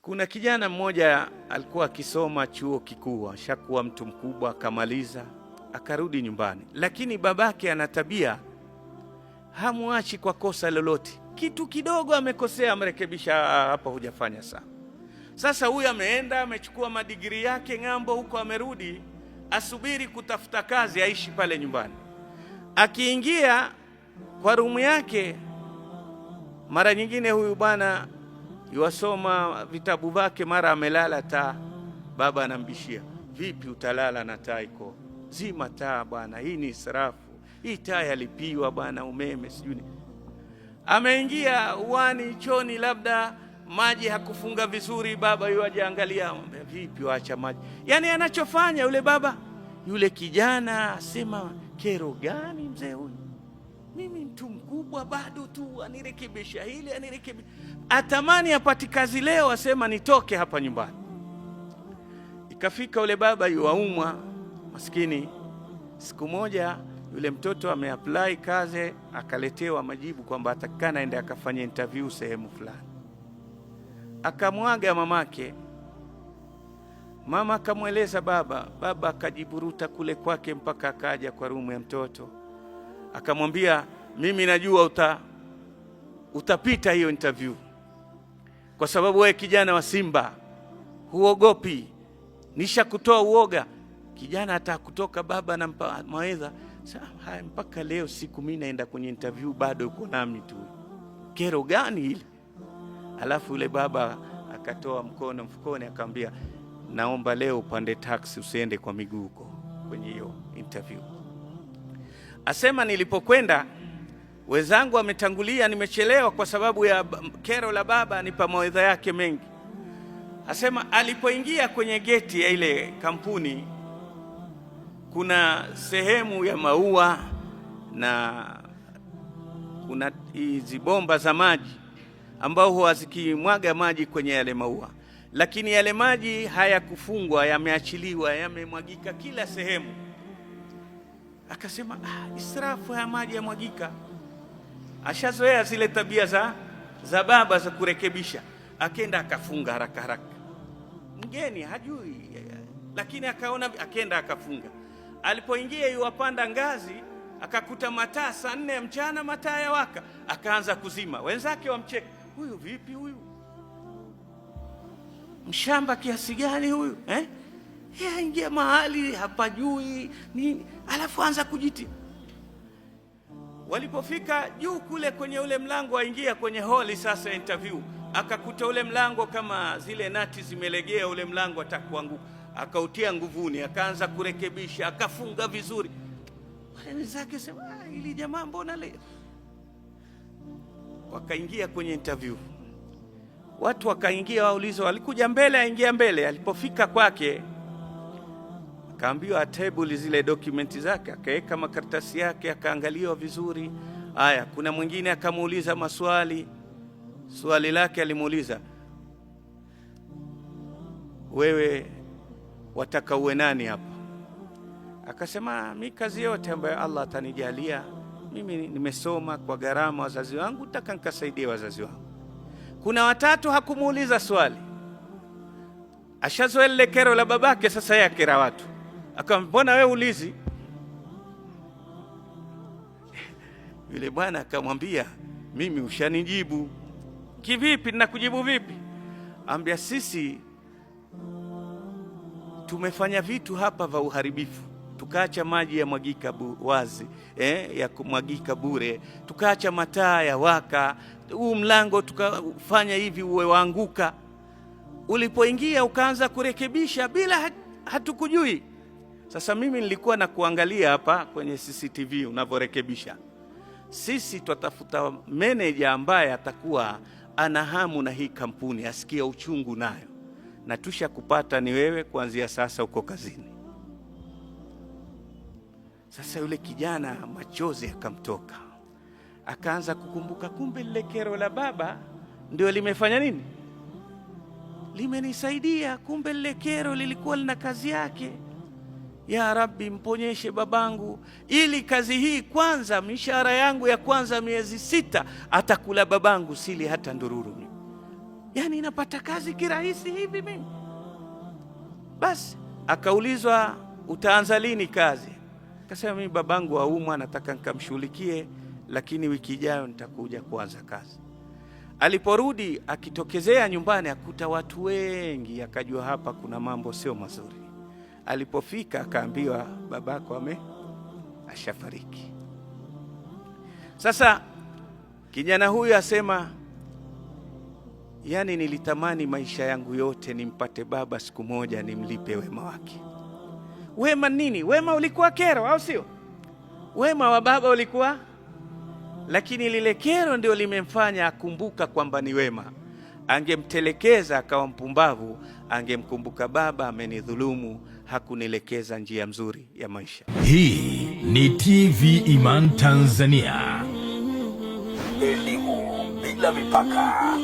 Kuna kijana mmoja alikuwa akisoma chuo kikuu, ashakuwa mtu mkubwa, akamaliza akarudi nyumbani, lakini babake ana tabia, hamwachi kwa kosa lolote. Kitu kidogo amekosea, amrekebisha, hapa hujafanya sawa. Sasa huyu ameenda amechukua madigiri yake ng'ambo huko, amerudi asubiri kutafuta kazi, aishi pale nyumbani. Akiingia kwa rumu yake, mara nyingine huyu bwana yuwasoma vitabu vyake, mara amelala taa. Baba anambishia, vipi utalala na taa iko zima? Taa bwana, hii ni israfu, hii taa yalipiwa bwana, umeme sijui. Ameingia uani choni, labda maji hakufunga vizuri, baba yu ajaangalia, vipi waacha maji? Yani anachofanya yule baba, yule kijana asema, kero gani mzee huyu? Mimi mtu mkubwa bado tu anirekebisha hili anirekebisha. Atamani apati kazi leo, asema nitoke hapa nyumbani. Ikafika yule baba yuaumwa maskini. Siku moja yule mtoto ameapply kazi, akaletewa majibu kwamba atakikana aende akafanya interview sehemu fulani. Akamwaga mamake, mama akamweleza baba, baba akajiburuta kule kwake mpaka akaja kwa rumu ya mtoto akamwambia, mimi najua utapita hiyo interview kwa sababu wewe kijana wa Simba huogopi, nishakutoa uoga. Kijana hata kutoka, baba anampa mawaidha. Haya, mpaka leo siku mimi naenda kwenye interview bado uko nami tu, kero gani ile? Alafu yule baba akatoa mkono mfukoni akamwambia, naomba leo upande taxi usiende kwa miguu huko kwenye hiyo interview. Asema nilipokwenda wenzangu wametangulia, nimechelewa kwa sababu ya kero la baba, nipa mawaidha yake mengi. Asema alipoingia kwenye geti ya ile kampuni, kuna sehemu ya maua na kuna hizi bomba za maji ambao huwa zikimwaga maji kwenye yale maua, lakini yale maji hayakufungwa, yameachiliwa, yamemwagika kila sehemu. Akasema israfu ya maji yamwagika. Ashazoea zile tabia za baba za kurekebisha. Akenda akafunga haraka haraka, mgeni hajui, lakini akaona, akenda akafunga. Alipoingia yuwapanda ngazi, akakuta mataa saa 4 ya mchana, mataa yawaka, akaanza kuzima. Wenzake wamcheka, huyu vipi huyu, mshamba kiasi gani huyu eh? Aingia mahali hapajui nini, alafu anza kujiti. Walipofika juu kule kwenye ule mlango, aingia kwenye holi sasa interview, akakuta ule mlango kama zile nati zimelegea, ule mlango atakuanguka. Akautia nguvuni, akaanza kurekebisha, akafunga vizuri. Wale wenzake sema, ili jamaa mbona leo. Wakaingia kwenye interview, watu wakaingia, waulizwa, walikuja mbele, aingia mbele. Alipofika kwake akaambiwa table zile dokumenti zake, akaweka makaratasi yake, akaangaliwa vizuri. Aya, kuna mwingine akamuuliza maswali. Swali lake alimuuliza, wewe wataka uwe nani hapa? Akasema, mi kazi yote ambayo Allah atanijalia mimi, nimesoma kwa gharama wazazi wangu, nataka nikasaidie wazazi wangu. Kuna watatu hakumuuliza swali, ashazoea lile kero la babake, sasa yeye akera watu. Akamwambia, mbona wewe ulizi? Yule bwana akamwambia, mimi ushanijibu. Kivipi? Ninakujibu vipi? Ambia, sisi tumefanya vitu hapa vya uharibifu, tukaacha maji ya mwagika wazi, ya kumwagika bure, tukaacha mataa ya waka, huu mlango tukafanya hivi uwe waanguka. Ulipoingia ukaanza kurekebisha bila hatukujui. Sasa mimi nilikuwa na kuangalia hapa kwenye CCTV unavyorekebisha. Sisi twatafuta manager ambaye atakuwa ana hamu na hii kampuni, asikia uchungu nayo, na tusha kupata ni wewe. Kuanzia sasa uko kazini. Sasa yule kijana machozi akamtoka, akaanza kukumbuka, kumbe lile kero la baba ndio limefanya nini, limenisaidia. Kumbe lile kero lilikuwa lina kazi yake. Ya Rabbi, mponyeshe babangu ili kazi hii kwanza, mishahara yangu ya kwanza miezi 6 atakula babangu, sili hata ndururu. Yaani napata kazi kirahisi hivi mimi? Basi akaulizwa utaanza lini kazi? Akasema mimi babangu aumwa, nataka nikamshughulikie, lakini wiki ijayo nitakuja kuanza kazi. Aliporudi akitokezea nyumbani akuta watu wengi, akajua hapa kuna mambo sio mazuri. Alipofika akaambiwa babako ashafariki. Sasa kijana huyu asema, yani nilitamani maisha yangu yote nimpate baba siku moja nimlipe wema wake. Wema nini? Wema ulikuwa kero, au sio? Wema wa baba ulikuwa, lakini lile kero ndio limemfanya akumbuka kwamba ni wema. Angemtelekeza akawa mpumbavu, angemkumbuka baba amenidhulumu, hakunielekeza njia nzuri ya maisha. Hii ni TV Iman Tanzania. Elimu bila mipaka.